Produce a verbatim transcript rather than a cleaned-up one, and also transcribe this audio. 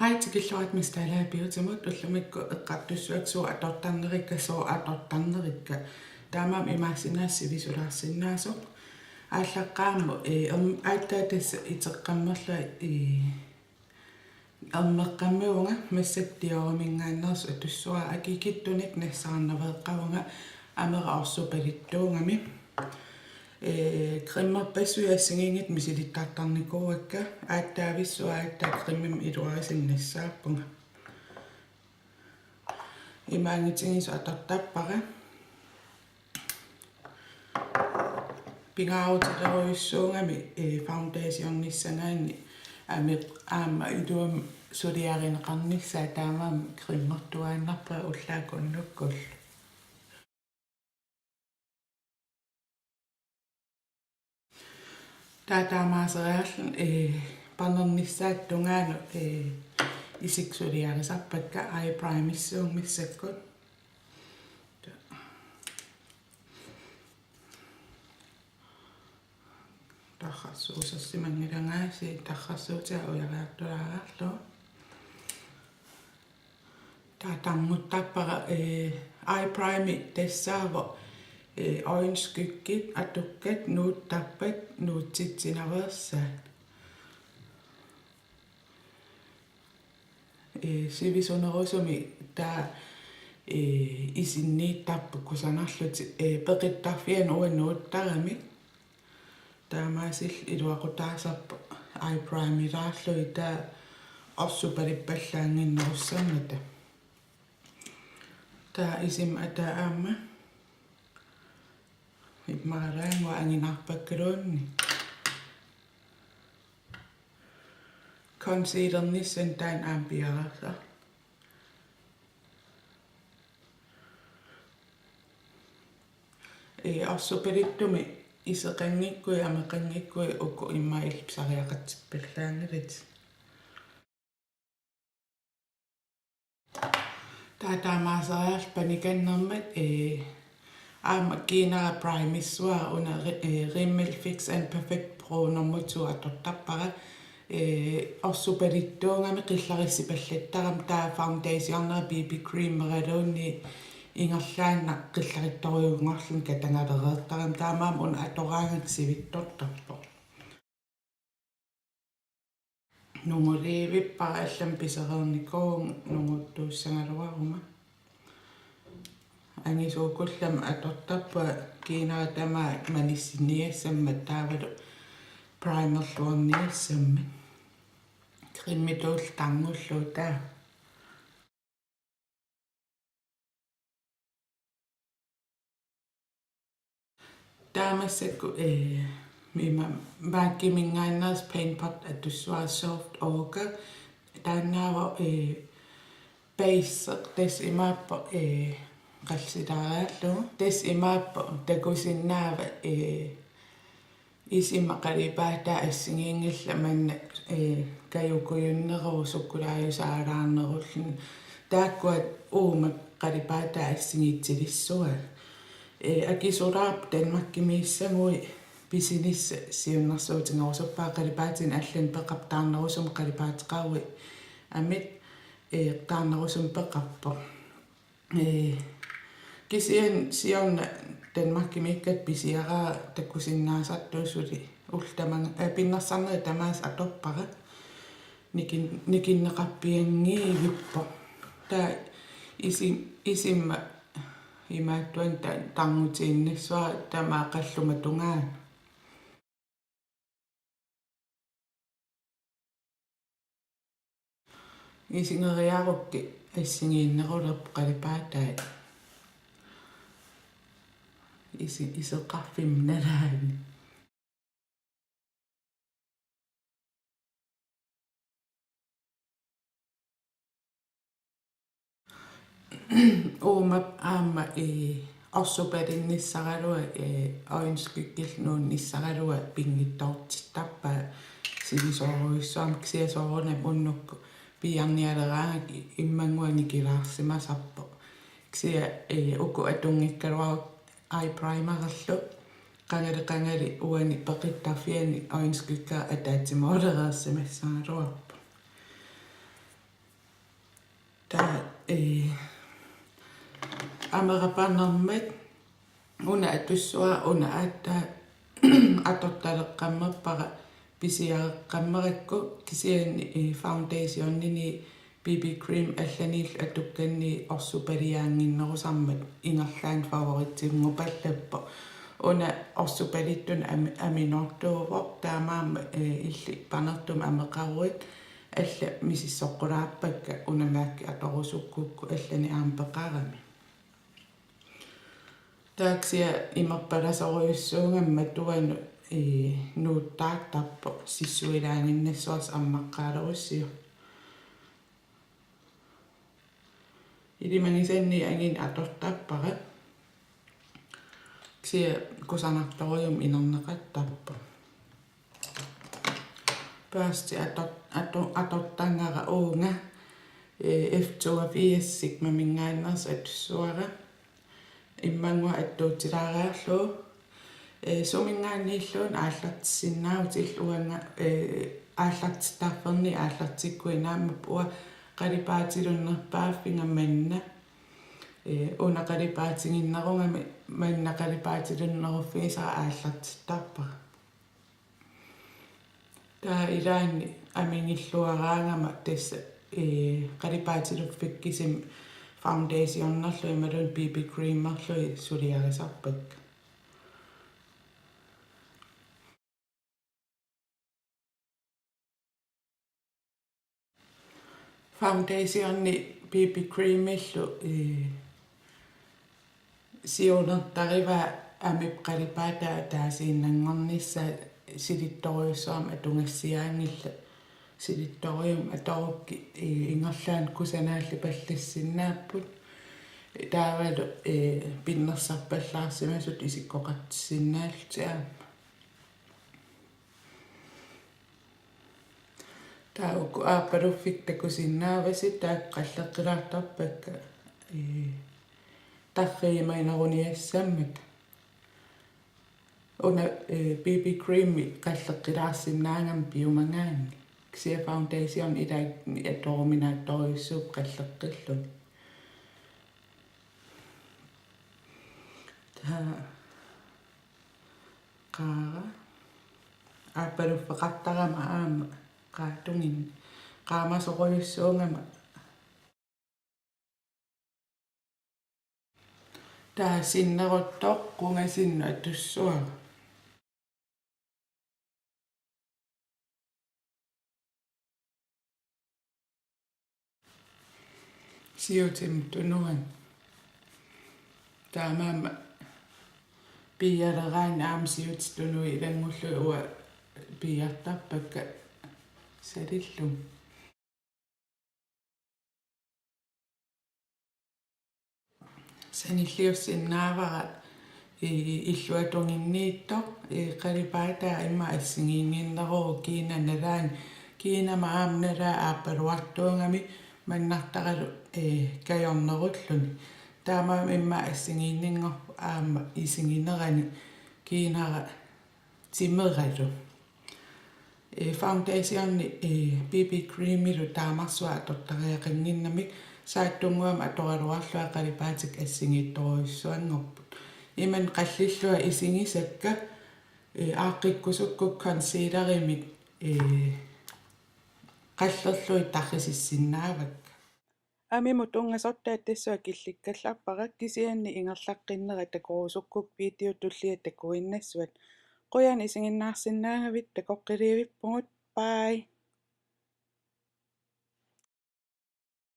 Hej, tikilluarit Miss Dalager Beautymut. Ullumikkut eqqartussavakka suut atortarnerikka, suut atortarnerikka. Taamaammat imaassinnaavoq sivisulaarsinnaasoq. Aallaqqaammut, ee, erm-, aatsaat tassa iteqqammerlunga, ee, ermeqqammivunga, massakkut Dioriminngaanneersoq atussavara, akikitsunik nassaarnaveeqqavunga, amera orsupalittuugami. Ee, cremerpassuit assigiinngitsut misilittartarnikuuakka, aatsaavissuaq aatsaat crememik iluarisinnassaarpunga. Imaanngitsigisiuk atortarpara. Pingaarutilerujussuugami, ee, foundationissagaanni ameq aamma iluamik suliarineqarnissaa, taamaammat cremertuaannarpara ullaakkut unnukkullu. Taava taamaaseriarluni, ee, panernissaata tungaanut, ee, isikka suliarisarpakka, eye primerissuunga massakkut. Tarrarsuusersimanngilanga, si-, tarrarsuutiga ujariartulaarlugu. Taava tarnuttarpara, ee, eye prime tassaavoq, ee, øjenskyggit atukkat nuuttarpat nuutsitsinaveersaat. Ee, sivisunerusumik taava, ee, isinniittarput kusanarlutik, ee, peqittarfianut uanga nuuttaramik. Taamaasillutik iluaqutaasarput eye primerilaarlugit taava orsupalippallaannginnerussammata. Taava isima ataa aamma immaralaannguaq anginaarpakkaluunniit. Concealernissanik taanna aamma piareersarpoq. Ee, orsupalittumik iseqanngikkuit, ameqanngikkuit uku immaqa illit pisariaqartippallaanngilatit. Taava taamaaseriarlugu panikannermat, ee, aamma kiinara primerissavara, una Ri-, ee, Rimmel Fix and Perfect Pro nummer to atortarpara. Ee, orsupalittuugami qillarissipallattarami, taava foundationera B B creameraluunniit ingerlaannaq qillarittorujunngorluni katagalereertarami, taamaammat una atoraangakku sivitsortarpoq. Nungulivippara, allamik pisereernikuuvunga nunguttuussagaluaruma. Angisuukullamik atortarpunga kiinara tamaat manissiniassammat taavalu primerluarniassammat. Cremitut tarnullugu taava. Taava massakkut, ee, ima MAC-iminngaanneersoq Paint Pot atussavara Soft Ochre. Taannaavoq, ee, base, tassa imaappoq, ee, qalsilaariarlugu. Tassa imaappoq takusinnaavat, ee, isima qalipaataa assigiinngillat manna, ee, kajukujunneruvoq sukkulaajusalaarnerulluni. Taakkua uuma qalipaataa assigiitsilissuaat. Ee, akisulaarpoq Danmarkimiissaguit pisinissaq siunnersuutigerusuppara, qalipaatinik allanik peqarpoq, taarnerusumik qalipaateqaruit amit, ee, taarnerusumik peqarpoq. Ee, kisianni siorna Danmarkimiikkatta pisiara takusinnaasartuusuli ullut tamaasa, ee, pinnersarnerit tamaasa atorpara. Nikin-, nikinneqarpianngivippoq. Taava isi-, isima imaattuani ta-, tarnutiinnassavara tamaat qallumatungaanut. Isigeriarukkit assigiinnerulerpoq qalipaatai. Isi-, iseqarfimmi nalaani. Uumap aamma, ee, orsupalinnissaraluaq, ee, øjenskyggillu nuunnissaraluaq pinngitsoortittarpaat sivisoorujussuarmik, kisianni soorunami unnukkut piiarnialeraangakku immannguaq nikilaarsimasarpoq. Kisianni, ee, uku atunngikkaluarukkit eye primerillu qangali qangali uani peqittarfiani øjenskygge ataatsimoolereersimassagaluarpoq. Aamma una atussuara, una aatsaat atortaleqqammerpara pisiareqqammerakku, kisianni, eh, foundationini B B cream allaniillu atukkanni orsupaliaannginnerusarmat ingerlaannaq favoritinngupallappoq. Una orsupalittunik ami-, aminoortuuvoq, taamaammat, eh, illit panertumik ameqaruit allat misissoqqulaarpakka una mærke atorusukkukku, allanik aamma peqarami. Taava kisianni imerpalasorujussuugami matuanut, eh, nuuttaartarpoq sissuilaaginnassuarsi ammaqqaalerussiuk. Ilimagisannik angineq atortarpara. Kisianni kusanartorujummik inerneqartarpoq. Børsti ator-, ator-, atortagara uunga, eh, F toogfirs Sigmaminngaanneersoq atussuara. Immannguaq attuutilaariarlugu. Eh, suminngaanniilluunniit aallartissinnaavutit, uanga, eh, aallartittarferni aallartikkuinnaammat uanga qalipaatilunnerpaaffiga manna. Eh, una qalipaatiginnerugami manna qalipaatilunneruffigisara aallartittarpara. Taava ilaanni amigilluaraangama tassa, eh, qalipaatiluffikkisimi foundationerlugit imaluunniit B B creamerlugit suliarisarpakka. Foundationi B B creamillu, eh, siunertarivaa amip qalipaataa ataasiinnanngornissaa, silittorujussuarmik atugassiaanngillat. Silittorujummik atorukkit, eh, ingerlaannaq kusanaallipallassinnaappugut. Taavalu, eh, pinnersarpallaarsimasutut isikkoqartissinnaallutik aamma. Taava uku aappaluffik takusinnaavasi, taakku qalleqqilaartarpakka, ee, tarriimaneruniassammata. Una, ee, B B creami qalleqqilaarsinnaagami piumagaanni. Kisianni foundation ilaanni atoruminaattorujussuupput qalleqqilluni. Taava qaara aappaluffeqartarama aamma qaatuginni qaamasorujussuugama. Taava sinneruttoq qungasinnut atussuara. Siutimut tunuani. Taamaammat piialeraanni aamma siutit tunuit ilanngullugit uanga piiartarpakka salillugit. Sanilliussinnaavara, i-, illuatunginniittoq, i-, qalipaataa immaqa assigiinnginneruvoq kiinap nalaani, kiinama aamma nalaat aappaluartuugami mannartaralu, eh, kajornerulluni. Taamaammat immaqa assigiinninngorpoq aamma isiginerani kiinara timeralu. Eh, foundationi, eh, B B creamilu taamarsuaq atortariaqannginnamik saattunnguamik atoraluarlunga qalipaatikka assigiittorujussuanngorput. Imannak qallillunga isigisakka, eh, aaqqikkusukkukku concealerimik, eh, qallerlugit tarrisissinnaavakka. Amimut tunngasortaa tassunga killikkallarpara, kisianni ingerlaqqinnera takorusukkukku videot tulliat takuinnassavat. Qujanaq isiginnaarsinnaagavit, takoqqiliivippugut. Bye.